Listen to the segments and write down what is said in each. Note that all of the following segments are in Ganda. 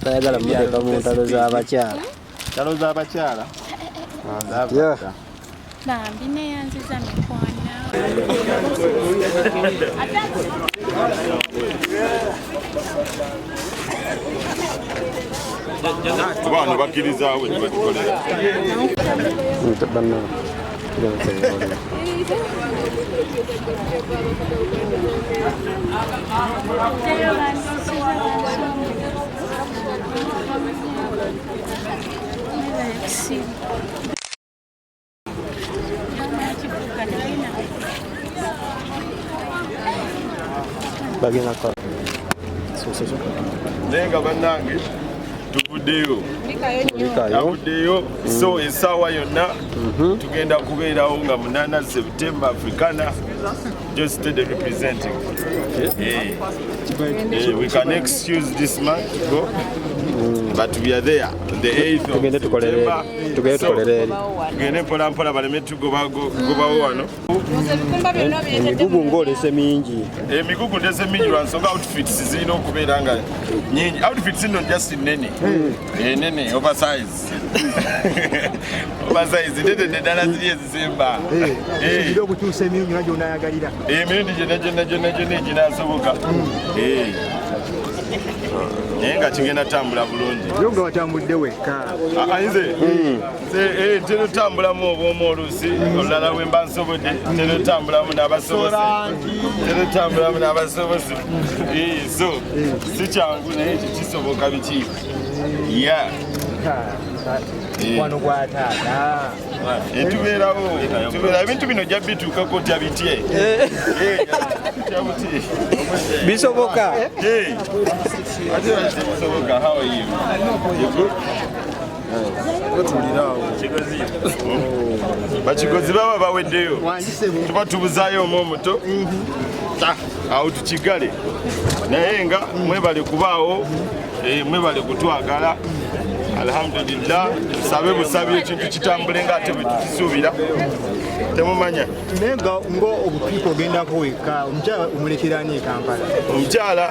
Tayagala muteeka mu ntalo z'abakyala. Ntalo z'abakyala. Bambi neyanziza mikwano. Kuba wano bakkirizaawo ne batukolera. Bagenda kukola. Naye nga bannange tuvuddeyo, tavuddeyo. So essaawa yonna tugenda kubeerawo nga 8 September, Africana, just the representing. Eh. Eh, we can excuse this man to go, but we are there on the 8th of Tugende tukolere September. eri. Tugende So, tukolere eri. tugende mpola mpola baleme tugobawo wano. Emigugu ng'olese mingi. Emigugu ndese mingi lwa nsonga outfits zirina okubeera nga nyingi. Outfits nno just nene, nene, oversize, oversize, ndetedde ddala ziri ezisemba. Eh. Era okukyusa emirundi yonna gy'onaayagalira. Emirundi gyonna gyonna gyonna gyonna eginasoboka. Eh. Naye nga kigenda tambula bulungi. Yo nga watambudde wekka? Ah, nze ntera otambulamu obwomu oluusi, olulala bwe mba nsobodde ntera otambulamu n'abasobozi, ntera otambulamu n'abasobozi. Eh, so si kyangu naye ekyo kisoboka biki ya. Mukwano gwa taata. Tubeerawo, tubeera ebintu bino ojja bituukako otya bitye. Eh, otya buti. Bisoboka. Eh, ate lwaki tebisoboka? How are you? You good? Bakigozi baba baweddeyo, tuba tubuzaayo omu omuto. Ah, awo tukigale, naye nga mwebale kubaawo, eh, mwebale kutwagala. Alhamdulillah, tusabe busabi ekintu kitambule nga ate bwe tukisuubira, temumanya. Naye nga obupiika ogendako wekka, omukyala omulekerani e Kampala? Omukyala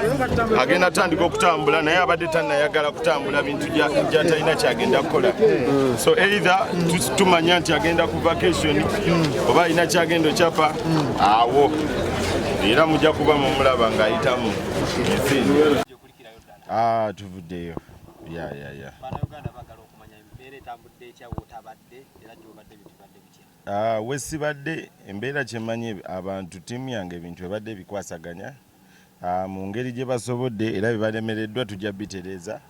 agenda atandika okutambula, naye abadde tannayagala kutambula bintu gyatalina kyagenda kukola. So either tumanya nti agenda ku vacation oba alina kyagenda okyapa awo, era mujja kuba mumulaba ng'ayitamu ensi. Ah, tuvuddeyo, ya. Bannayuganda baagala okumanya embeera etambudde etya wootabadde, era gy'obadde bitibadde bitya? Ah, wesibadde embeera, kyemmanyi abantu ttiimu yange ebintu ebadde bikwasaganya, ah, mu ngeri gye basobodde, era bye balemereddwa tujja bitereeza.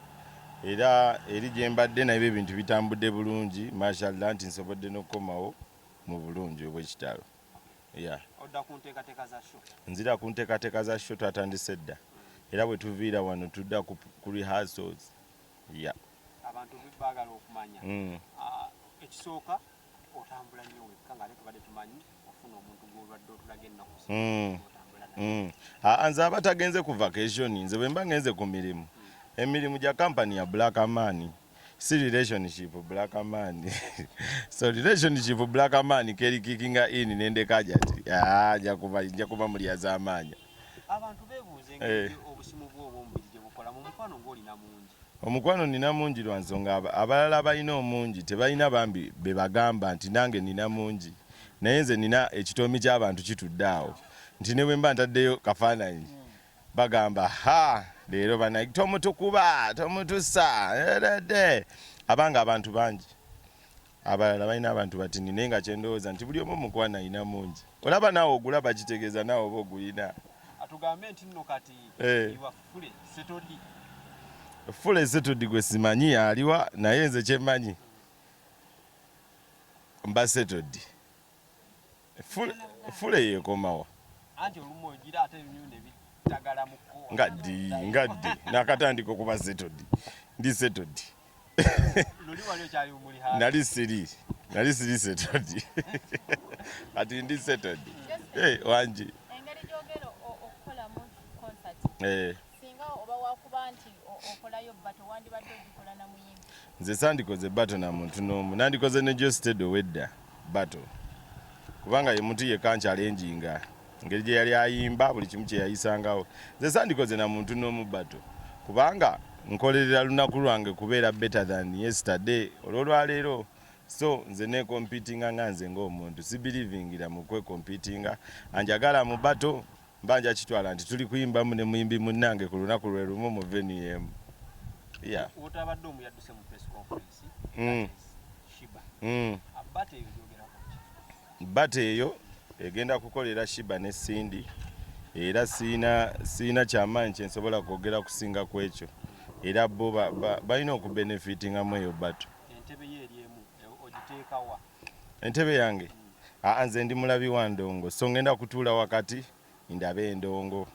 Era eri gye mbadde naye ebintu bitambudde bulungi, mashallah, nti nsobodde n'okukomawo mu bulungi obw'ekitalo, ya. Odda ku nteekateeka za show? Nzira ku nteekateeka za show, twatandise dda, era bwe tuviira wano tudda ku rehearsals, ya. Abantu baagala okumanya, ah, ekisooka otambula nnyo wekka, ng'ate tubadde tumanyi ofuna omuntu gw'olwadde otulaga ennaku zino otambula naye. Ah, nze aba tagenze ku vacation, nze bwe mba ngenze ku mirimu, emirimu gya kampani ya Black Man, si relationship Black Man. So relationship Black Man keri kickinga in nendeka ati, ah, nja kuba mulya z'amaanya. Abantu beebuuza engeri obusimu bwo obw'omubiri gye bukola mu mukwano ng'olina mungi. Omukwano nina mungi lwa nsonga abalala balina omungi tebalina bambi be bagamba nti nange nina mungi, naye nze nina ekitoomi ky'abantu kitudde awo nti ne bwe mba ntaddeyo kafaananyi bagamba, "Ha, leero bana tomutukuba tomutusa eredde," abanga abantu bangi abalala balina abantu batini. Naye nga kyendowooza nti buli omu omukwano alina mungi, olaba naawe ogulaba kitegeeza naawe oba ogulina. Atugambe nti nno kati you are fully settled. Fully settled gwe simanyi aliwa, naye nze kyemmanyi mba settled. Fully yeekomawa. Anti olumu ogira ate ebinyu ne bitagala mu kkowa. Nga ddi, nga ddi nakatandika okuba settled? Ndi settled. Luli wali okyali muli hali. Nali siri settled, kati ndi settled. Eh, wangi. Engeri gyogera okukolamu concert, singa oba wakuba nti okolayo battle, wandibadde ogikola na muyimbi? Nze sandikoze battle na muntu n'omu, nandikoze ne Geosteady owedda battle. Kubanga ye muntu yekka anchallenginga engeri gye yali ayimba buli kimu kye yayisangawo. Nze sandikoze na muntu n'omu battle kubanga nkolerera lunaku lwange kubeera better than yesterday olw'olwaleero. So nze nekompitinga nga nze ng'omuntu, sibelievingira mu kwekompitinga. Anjagala mu battle mba nja kitwala nti tuli kuyimbamu ne muyimbi munnange ku lunaku lwe lumu mu venue emu. Yeah. Wotabadde omu yadduse mu press conference. That is Sheebah. Battle eyo gyogerako ki? Battle eyo egenda kukolera Sheebah ne Cindy, era siina kyamaanyi kye nsobola kwogera kusinga ku ekyo, era bo balina okubenefitingamu eyo battle. Entebe ye eri emu ogiteekawa? Entebe yange? Aa, nze ndi mulabi wa ndongo, so ngenda kutuula wakati ndabe endongo,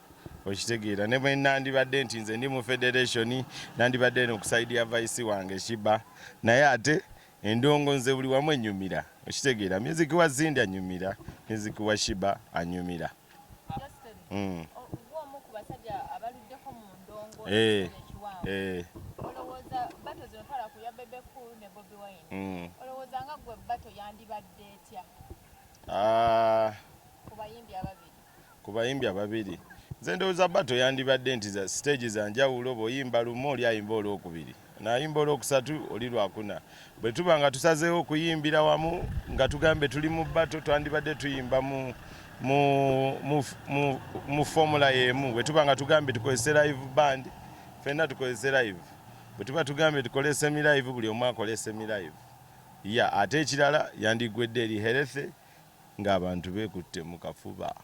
okitegeera? Ne bwe nandibadde nti nze ndi mu federation, nandibadde eno ku side ya vice wange Sheebah, naye ate endongo nze buli wamu enyumira, okitegeera? Music wa Cindy anyumira, music wa Sheebah anyumira. Justin, gwe omu ku basajja abaluddeko mu ndongo ekiseera ekiwanvu. Olowooza battle zino twala ku ya Bebe Cool ne Bobi Wine. Olowooza nga gwe battle yandibadde etya ku bayimbi ababiri? Ku bayimbi ababiri, nze ndowooza battle yandibadde nti za stage za njawulo. Bw'oyimba lumu, oli ayimba olwokubiri, nayimba olwokusatu, oli lwakuna. Bwe tuba nga tusazeewo okuyimbira wamu nga tugambe tuli mu battle, twandibadde tuyimba mu formula y'emu. Bwe tuba nga tugambe tukozese live band, ffenna tukozese live. Bwe tuba tugambye tukole semi live, buli omu akole semi live ya. Ate ekirala, yandigwedde eri healthy ng'abantu beekutte mu kafuba.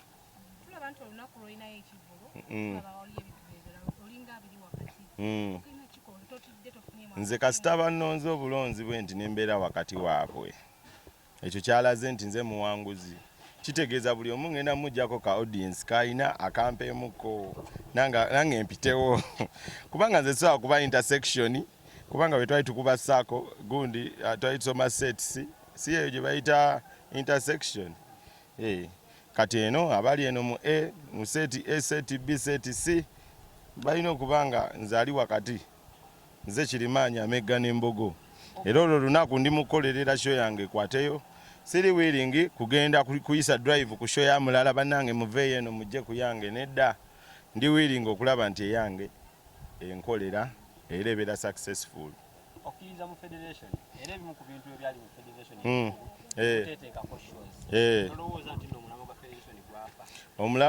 Tulaba nti olunaku lwolinayo ekivvulu, tulaba waliyo ebivvulu ebirala, olinga abiri wakati. Ogenda kikola totidde, tofunye? Nze kasita bannonze obulonzi bwe nti nembeera wakati waabwe, ekyo kyalaze nti nze muwanguzi. Kitegeeza buli omu ngenda muggyako ka audience kalina akampeemuko nange mpitewo, kubanga nze sobola kuba intersection, kubanga bwe twali tukuba saako gundi, twali tusoma sets, si eyo gye bayita intersection? Kati eno abali eno mu A, mu set A, set B, set C, balina okuba nga nze ali wakati. Nze kirimaanyi amegga n'embogo, era olwo lunaku ndi mukukolerera show yange ekwateyo. Siri willing kugenda kuyisa drive ku show ya mulala, bannange muveeyo eno mujje ku yange, nedda. Ndi willing okulaba nti eyange enkolera era ebeera successful. Okkiriza mu federation, era ebimu ku bintu ebyali mu federation teteekako shows. Tolowooza nti nno omulamwa gwa federation gwafa?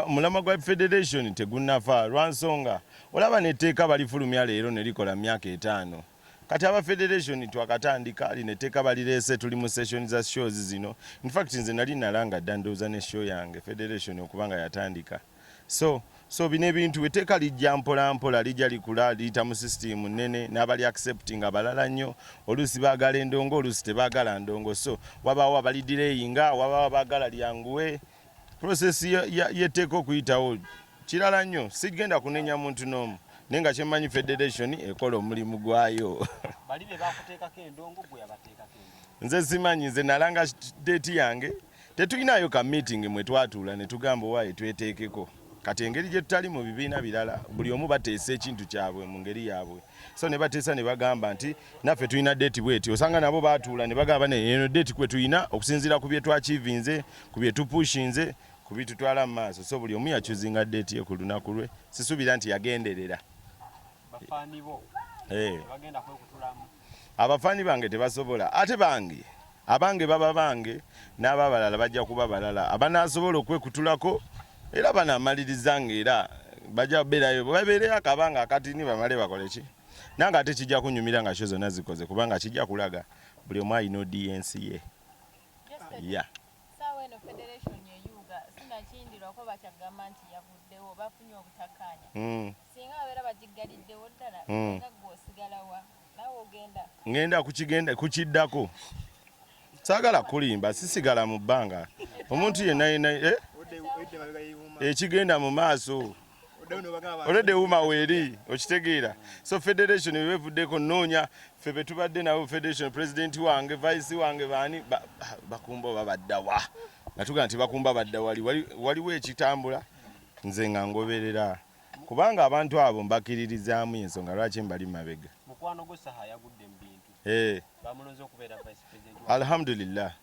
Omulamwa gwa federation tegunnafa, lwansonga olaba netteeka balifulumya leero ne likola myaka 5. Kati aba federation twakatandika, lino etteeka balireese, tuli mu session za shows zino. Infact nze nali nalanga dda, ndowooza ne show yange federation okuba nga yatandika. So bino ebintu etteeka lijja mpola mpola, lijja likula, liyita mu system nene n'abali accepting abalala nnyo. Oluusi baagala endongo, oluusi tebaagala ndongo, so wabaawo abali delayinga, wabaawo abaagala lyanguwe. Process y'etteeka okuyitawo kirala nnyo. Sigenda kunenya muntu n'omu, naye nga kyemmanyi federation ekola omulimu gwayo. Bali be bakuteekako endongo, gwe yabateekako endongo? Nze simanyi, nze nalanga date yange. Tetulinayo ka meeting mwe twatuula ne tugamba owaaye tweteekeko. Kati engeri gye tutali mu bibiina birala, buli omu bateesa ekintu kyabwe mu ngeri yaabwe, so ne bateesa ne bagamba nti naffe tulina date bweti. Osanga nabo baatuula ne bagamba ne eno date kwe tulina okusinziira ku bye twachievinze, ku bye tupushinze, ku bitutwala mu maaso. So buli omu yachoosinga date ye ku lunaku lwe. Sisuubira nti yagenderera. Bafaani bo tebagenda kwekutulamu? Abafaani bange tebasobola, ate bange abange baba bange, n'ababalala bajja kuba balala abanaasobola okwekutulako, era banaamaliriza nga era bajja kubeerayo, babeereyo akabanga akatini bamale bakole ki. Nange ate kijja kunyumira nga show zonna zikoze, kubanga kijja kulaga buli omu alina audience ye. Yeah. Saawa eno federation eyuuga sinakindirwako, bakyagamba nti yavuddewo, bafunye obutakkaanya. Singa babeera bagiggaliddewo ddala, nga gwe osigalawa? Naawe ogenda? Ngenda kukigenda kukiddako. Saagala kulimba, sisigala mu bbanga. Omuntu yenna yenna ekigenda mu maaso olwedde wuma weeri, okitegeera? So federation webevuddeko, nnoonya ffe be tubadde nabo federation, president wange, vice wange, baani bakumba oba baddawa, nga tugamba nti bakumba badda wali waliwo ekitambula. Nze nga ngoberera, kubanga abantu abo mbakiririzaamu, ensonga lwaki mbali mabega. Mukwano gwo Saha yagudde mu bintu. Bamulonze okubeera vice president. Alhamdulillah.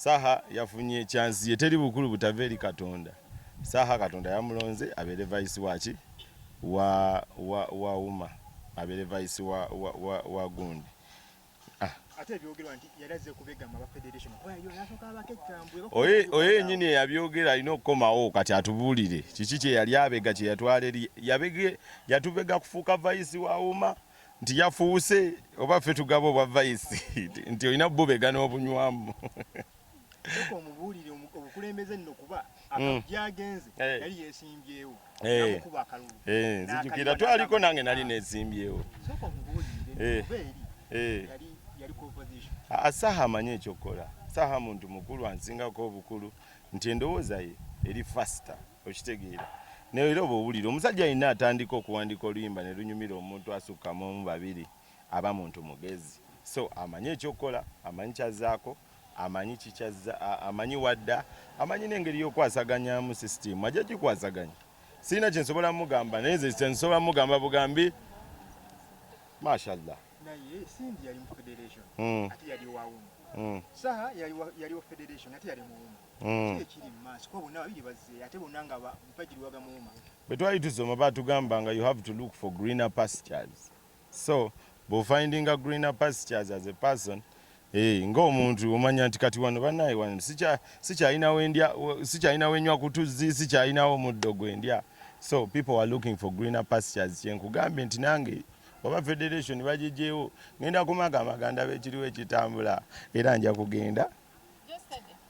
Saha yafunye chance ye, teri bukulu butava eri Katonda. Saha Katonda yamulonze abeere vice waki wa UMA, abeere vice wa gundi. Ate ebyogerwa nti yali azze kubegama aba federation kuba yo yasooka abako ekkambwe. Oyo yennyini eyabyogera alina okukomawo kati atubuulire kiki kye yali abega, kye yatwala eri yabege, yatubega kufuuka vice wa UMA nti yafuuse oba ffe tugaba obwa vice nti olina bubega n'obunywamu. Sooka omubuulire obukulembeze nno kuba gyagenze yali yeesimbyewo namukuba akalulu. Nzijukira twaliko nange nali neesimbyewo. Sooka omubuulire oba eri yali ku opposition. Saha amanyi ekyokukola. Saha muntu mukulu ansingako obukulu nti endowooza ye eri faster, okitegeera. Naye era oba owulira omusajja yenna atandika okuwandiika oluyimba ne lunyumira omuntu asukkamu omu babiri aba muntu mugezi. So amanyi ekyokukola, amanyi kyazzaako, amanyi kikyazza, amanyi wadda, amanyi n'engeri y'okwasaganyamu system, ajja gikwasaganya. Sirina kye nsobola mugamba, naye nze kye nsobola mugamba bugambi mashallah. Naye Cindy yali mu federation ate yali wa UMA. Saha yali wa federation ate yali mu UMA. Ki ekiri mu maaso kuba bonna babiri bazze ate bonna nga bajiriwaga mu UMA. Bwe twali tusoma baatugambanga you have to look for greener pastures. So bw'ofindinga greener pastures as a person, ng'omuntu omanya nti kati wano bannaye wano sikyalina wenywa ku tuzzi, sikyalinawo omuddo gwe ndya. So people are looking for greener pastures. Kye nkugambye nti nange oba federation bagigyewo ngenda kumagamaganda ndaba ekiriwo ekitambula era nja kugenda.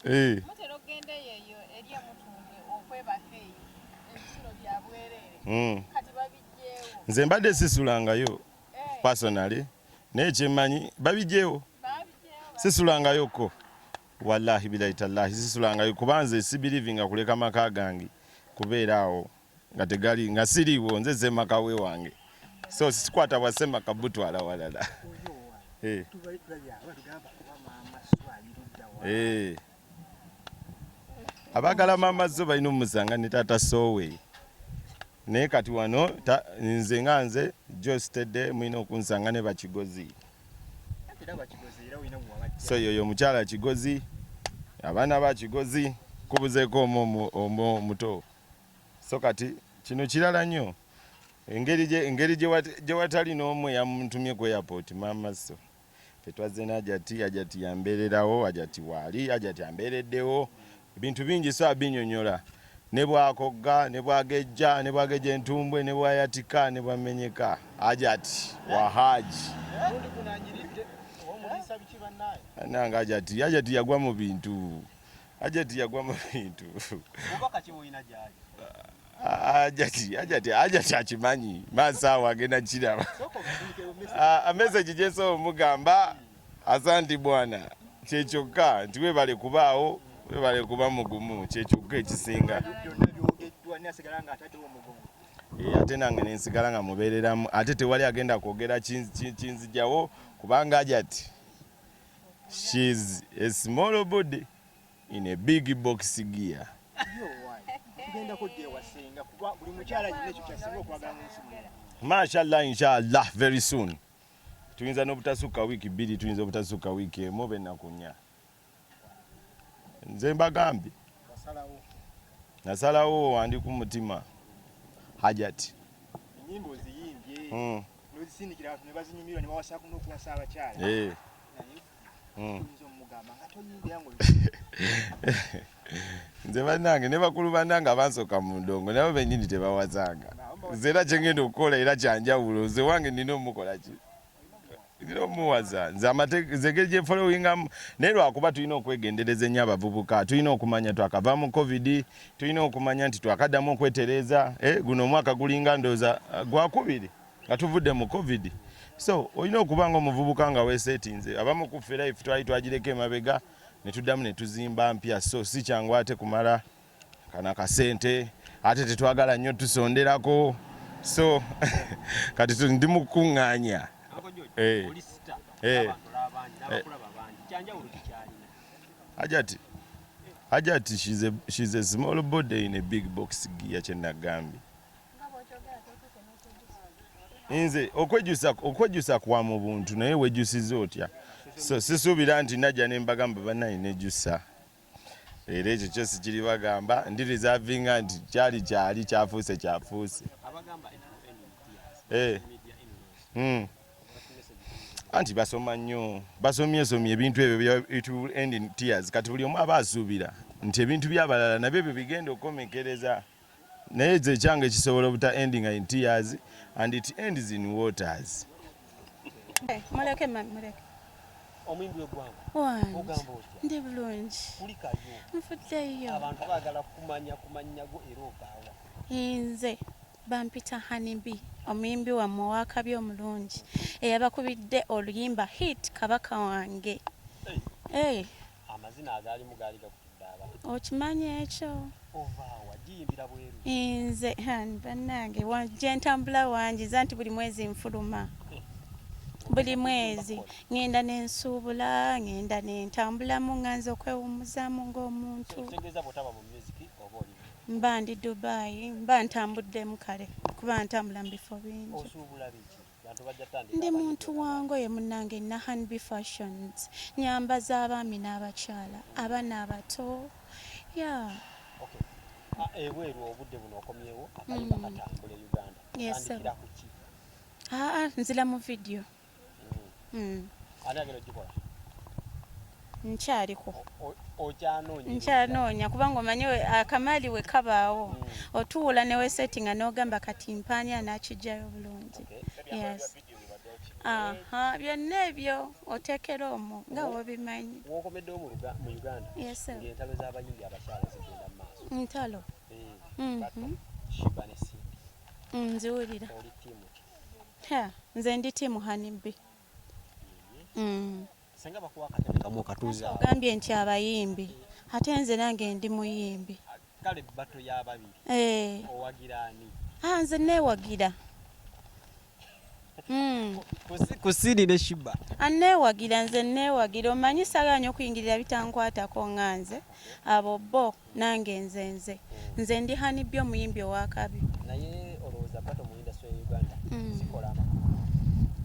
Mutera okugenda eyo eri emutundwe okwebaka eyo ebisulo bya bwereere kati babigyewo. Nze mbadde sisulangayo personally, naye kyemmanyi babigyewo, sisulangayo wallahi bilahi tallahi sisulangayo kuba nze sibelievinga kuleka maka gange kubeera awo nga tegali nga siriiwo, nze ssemaka we wange, so sikwata bwa ssemaka butwala walala. Abaagala maama zo balina omusanga ne taata Sowe, naye kati wano nze nga nze Geosteady mulina okunsanga ne Bakigozi. So yoyo omukyala Kigozi, abaana ba Kigozi kubuzeeko omu omuto. So kati kino kirala nnyo engeri gye watali n'omu eyamutumye ku airport maama. So tetwazze n'Ajati, Ajati yambeererawo, Ajati waali, Ajati ambeereddewo ebintu bingi, so abinyonyola ne bwakogga ne bwagejja ne bwagejja entumbwe ne bwayatika ne bwamenyeka. Ajati wa Haji nange Ajati, Ajati yagwa mu bintu, Ajati yagwa mu bintu. Ajati, Ajati, Ajati akimanyi maaso awo agenda kiraba. Message gyensobola omugamba, asanti bwana, kyekyokka nti webale kubaawo, webale kuba mugumu, kyekyokka ekisinga. Ate nange nensigala nga mubeereramu, ate tewali agenda kwogera kinzijawo kubanga Ajati, she's a small body in a big box gear. Mashallah, inshallah very soon. Tuyinza n'obutasukka wiiki 2, tuyinza obutasukka wiiki 1 oba ennaku 4. Nze mbagambye nasalawo wandi ku mutima Hajati. Ennyimba oziyimbye n'ozisindikira abantu ne bazinyumirwa ne bawasaako n'okuwasa abakyala. Naye oyinza omugamba nga toyimbira ngo Nze bannange ne bakulu bannange abansooka mu ndongo nabo bennyini tebawasanga. Nze era kye ngenda okukola era kyanjawulo, nze wange nina omukola ki? Nina omuwaza. Nze nze engeri gye followingamu, naye lwakuba tulina okwegendereza ennyo abavubuka, tulina okumanya twakava mu COVID, tulina okumanya nti twakaddamu okwetereeza, guno omwaka gulinga ndowooza gwakubiri nga tuvudde mu COVID. So olina okuba nga omuvubuka nga weesetinze. Abamu ku ffe life twali twagireka emabega ne tuddamu ne tuzimba mpya, so si kyangu ate kumala kana akasente, ate tetwagala nnyo tusonderako, so kati ndi mu kukuŋŋaanya. Hajati, Hajati, she's a small body in a big box gear, kye nagambye. Nze okwejjusa kwa mu buntu, naye wejjusiza otya? So sisuubira nti najja ne mbagamba bannaye nejjusa. Era ekyo kyo sikiri bagamba ndi reservinga nti kyali kyali kyafuuse kyafuuse. Eh. Anti basoma nnyo, basomyesomye ebintu ebyo bya it will end in tears. Kati buli omu aba asuubira nti ebintu by'abalala nabyo ebyo bigenda okukomekkereza. Naye nze ekyange kisobola obuta ending in tears and it ends in waters. Muleke mami, muleke. Omuyimbi w'eggwanga Wange. ogamba otya? Ndi bulungi. Kulikayo. Nfuddeyo. Abantu baagala kumanya ku mannya go era ovaawa. Nze bampita Honey B, omuyimbi wammwe ow'akabi omulungi eyabakubidde oluyimba hit Kabaka wange. Hey. Amazina agaalimu gaali gakutudde abantu. Okimanyi ekyo? Ovaawa giyimbira bweru. Nze bannange gye ntambula wangi za nti buli mwezi nfuluma. Buli mwezi ngenda ne nsuubula, ngenda ne ntambulamu nga nze okwewummuzaamu ng'omuntu. Ekitegeeza bw'otaba mu music oba oli Mba ndi Dubai, mba ntambuddemu kale kuba ntambula mu bifo bingi. Osuubula biki? Bantu bajja tandika. Ndi muntu wa ngoye munnange, nina Hanby Fashions. Nyambaza abaami n'abakyala, abaana abato. Yeah. Okay. Ebweru obudde buno okomyewo akayimba katambula e Uganda. Yes, sir. Otandikira ku ki? Aa, nzira mu video. Ani agenda ogikola? Nkyaliko. Okyanoonya? Nkyanoonya kubanga omanyi akamali we kabaawo. Otuula ne weesettinga n'ogamba kati mpaani anaakijjayo bulungi. Yes. Aha, byonna ebyo oteekera omwo nga bw'obimanyi. W'okomeddewo mu Uganda Yes, sir. ng'entalo z'abayimbi abakyala zigenda mu maaso. Ntalo. Sheebah ne Cindy. Nziwulira. Oli ttiimu ki? Ha, nze ndi ttiimu Honey B. Senga bakuwa akatebe kamu okatuuza. Ogambye nti abayimbi, ate nze nange ndi muyimbi. Kale battle y'ababiri. Eh. Owagira ani? Ah, nze neewagira. Ku Cindy ne Sheebah. Aneewagira, nze neewagira. Omanyi saagala nnyo okuyingirira bitankwatako nga nze. Abo bo nange nze nze. Nze ndi Honey B omuyimbi ow'akabi. Naye olowooza battle mu industry ya Uganda zikola amakulu?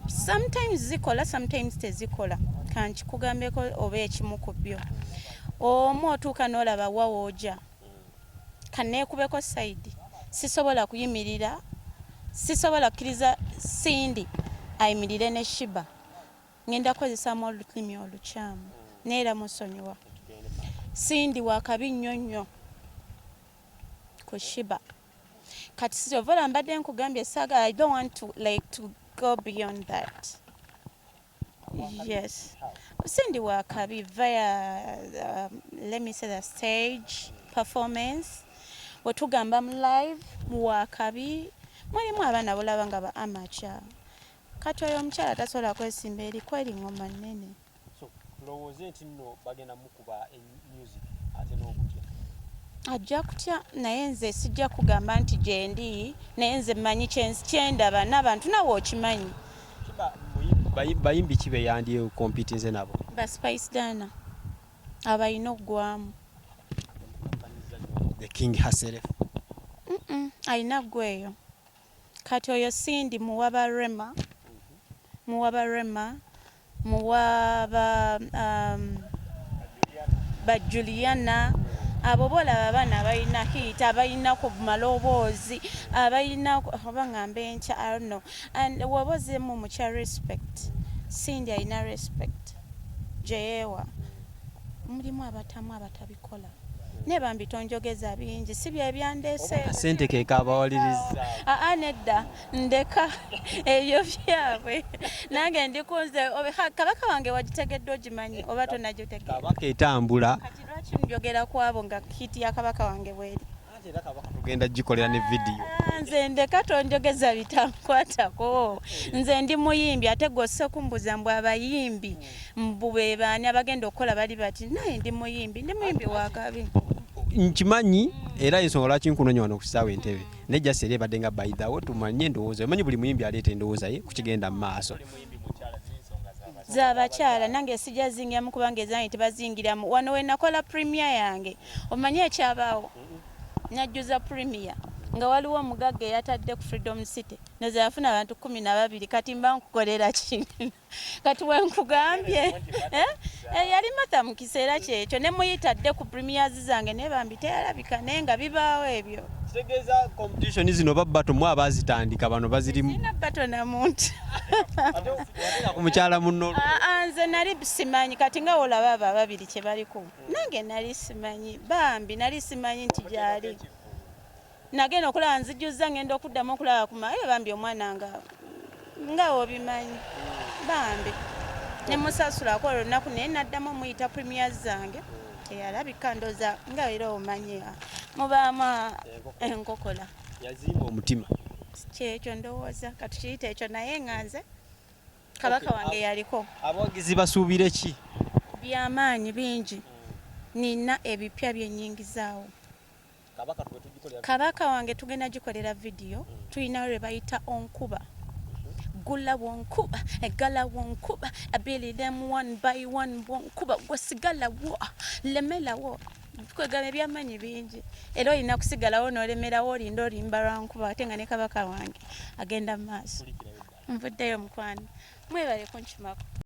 Sometimes zikola, sometimes tezikola. Kankikugambeko oba ekimu ku byo. Omu otuuka n'olaba wa w'ojja. Kanneekubeko side. Sisobola kuyimirira, sisobola kukkiriza Cindy ayimirire ne Sheebah. Ngenda kukozesaamu olulimi olukyamu naye era musonyiwa. Cindy wa kabi nnyo nnyo ku Sheebah. Kati si ovola mbadde nkugambye saagala, I don't want to like to go beyond that. Yes. Cindy wa kabi via let me say the stage performance. Bwe tugamba mu live wa kabi mulimu abaana bolaba nga ba amateur. Kati oyo omukyala tasobola kwesimba eri kweri ngoma nnene. So tulowooze nti nno bagenda mukuba music ate n'okutya. Ajja kutya naye nze sijja kugamba nti gyendi naye nze mmanyi kyendaba n'abantu nawe okimanyi. Bayimbi ki be yandi competinze nabo? Ba Spice Diana abalina oggwamu. The King herself. Alina ggweeyo. Kati oyo Cindy muwa ba Rema, muwa ba Rema, muwa ba ba Juliana, abo bolaba abaana abalina hit, abalina ku maloboozi, abalina oba ngambe enkya, I don't know. And woba ozzeemu mu kya respect, Cindy alina respect gye yeewa. Mulimu abatamu abatabikola. Naye bambi tonjogeza bingi, si bye byandeese. Akasente ke kabawaliriza. Aa nedda, ndeka ebyo byabwe. Nange ndi kunze, kabaka wange wagitegedde ogimanyi oba tonagitegeera? Kabaka etambula. Kati lwaki njogera ku abo nga hit ya kabaka wange bw'eri? Anti era kabaka tugenda gikolera ne vidiyo. Nze ndeka tonjogeza bitankwatako. Nze ndi muyimbi ate gwe osse kumbuuza mbu abayimbi mbu be baani abagenda okukola bali bati, naye ndi muyimbi, ndi muyimbi wa kabi. Nkimanyi era ensonga lwaki nkunoonya wano ku kisaawe Entebbe. Naye just era ebadde nga by the way tumanye endowooza. Omanyi buli muyimbi aleeta endowooza ye ku kigenda mu maaso. Z'abakyala nange sijja zingiramu kubanga ezange tebazingiramu. Wano we nakola premiere yange, omanyi ekyabaawo? Najjuza premiere Nga waliwo omugagga eyatadde ku Freedom City, noza yafuna abantu 12. Kati mba nkukolera ki? Kati wenkugambye, eh? Eh, yali Martha mu kiseera kyekyo, ne muyitadde ku premieres zange, naye bambi teyalabika, naye nga bibaawo ebyo. Kitegeeza competition zino oba battle mu abaazitandika bano bazirimu? Sirina battle na muntu. Ku mukyala munno? Ah, ah, nze nali simanyi. Kati nga olaba abo ababiri kye baliko, nange nali simanyi, bambi nali simanyi nti gyali. Nagenda okulaba nzijuza, ngenda okuddamu okulaba kuma, eh, bambi omwana nga obimanyi, bambi nemusasulako olwo lunaku, naye naddamu omuyita premieres zange, teyalabika. Ndoza nga era omanyi, ah, mubaamu enkokola. Yazimba omutima. Kyekyo, ndowooza katukiyita ekyo, naye nga nze kabaka wange yaliko. Abawagizi basuubire ki? Byamaanyi bingi, nina ebipya byenyingizaawo. Kabaka wange tugenda gikolera vidiyo, tulina lwe bayita Onkuba, gula wonkuba, egala wonkuba, abili them one by one, wonkuba gwesigalawo, lemelawo. Kwegamba ebyamaanyi bingi, era olina kusigalawo n'olemerawo, olinda olimba lwankuba, ate nga ne kabaka wange agenda mu maaso. Nvuddeyo, mukwano, mwebale kunkimako.